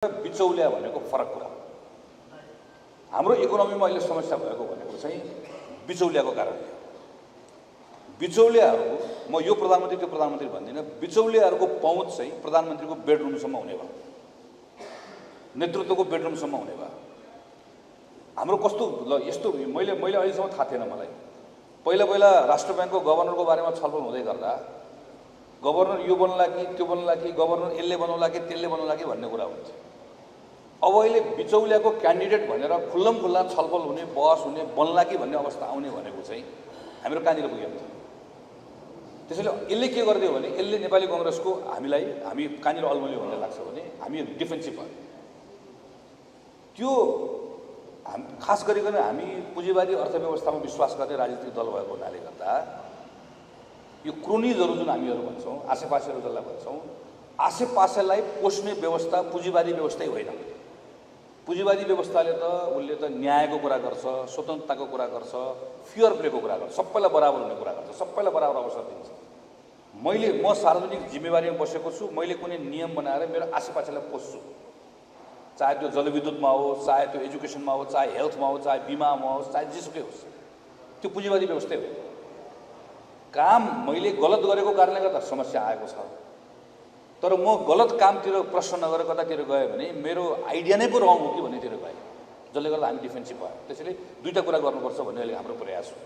बिचौलिया भनेको फरक कुरा हो। हाम्रो इकोनोमीमा अहिले समस्या भएको भनेको चाहिँ बिचौलियाको कारणले हो। बिचौलियाहरू, म यो प्रधानमन्त्री त्यो प्रधानमन्त्री भन्दिनँ, बिचौलियाहरूको पहुँच चाहिँ प्रधानमन्त्रीको बेडरुमसम्म हुने भयो, नेतृत्वको बेडरुमसम्म हुने भयो। हाम्रो कस्तो यस्तो मैले अहिलेसम्म थाहा थिएन मलाई। पहिला राष्ट्र ब्याङ्कको गभर्नरको बारेमा छलफल हुँदै गर्दा गभर्नर यो बन्ला कि त्यो बन्ला कि, गभर्नर यसले बनाउला कि त्यसले बनाउला कि भन्ने कुरा हुन्थ्यो। अब अहिले बिचौलियाको क्यान्डिडेट भनेर खुल्लमखुल्ला छलफल हुने, बहस हुने, बन्ला कि भन्ने अवस्था आउने भनेको चाहिँ हाम्रो कहाँनिर पुगेको थियो। त्यसैले यसले के गरिदियो भने यसले नेपाली कांग्रेसको हामी कहाँनिर अल्मल्यो भन्ने लाग्छ भने हामी डिफेन्सिभ भयो। त्यो खास गरिकन हामी पुँजीवादी अर्थव्यवस्थामा विश्वास गर्ने राजनीतिक दल भएको हुनाले गर्दा यो क्रोनिजहरू जुन हामीहरू भन्छौँ, आसेपासेहरू जसलाई भन्छौँ, आसेपासेलाई पोस्ने व्यवस्था पुँजीवादी व्यवस्थै होइन। पुँजीवादी व्यवस्थाले त उसले त न्यायको कुरा गर्छ, स्वतन्त्रताको कुरा गर्छ, फेयर प्लेको कुरा गर्छ, सबैलाई बराबर हुने कुरा गर्छ, सबैलाई बराबर अवसर दिन्छ। म सार्वजनिक जिम्मेवारीमा बसेको छु। मैले कुनै नियम बनाएर मेरो आसेपासेलाई पोस्छु, चाहे त्यो जलविद्युतमा होस्, चाहे त्यो एजुकेसनमा होस्, चाहे हेल्थमा होस्, चाहे बिमामा होस्, चाहे जेसुकै होस्, त्यो पुँजीवादी व्यवस्थै हो। काम मैले गलत गरेको कारणले गर्दा समस्या आएको छ, तर म गलत कामतिर प्रश्न नगरेर कतातिर गएँ भने मेरो आइडिया नै पो रङ हो कि भन्नेतिर गएँ, जसले गर्दा हामी डिफेन्सिभ भयो। त्यसैले दुईवटा कुरा गर्नुपर्छ भन्ने अहिले हाम्रो प्रयास हो।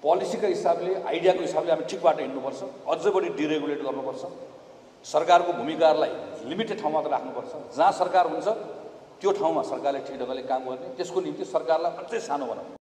पोलिसीका हिसाबले, आइडियाको हिसाबले हामी ठिक बाटो हिँड्नुपर्छ, अझ बढी डिरेगुलेट गर्नुपर्छ, सरकारको भूमिकालाई लिमिटेड ठाउँमा मात्र राख्नुपर्छ। जहाँ सरकार हुन्छ त्यो ठाउँमा सरकारले ठिक ढङ्गले काम गर्ने, त्यसको निम्ति सरकारलाई अझै सानो बनाउनु।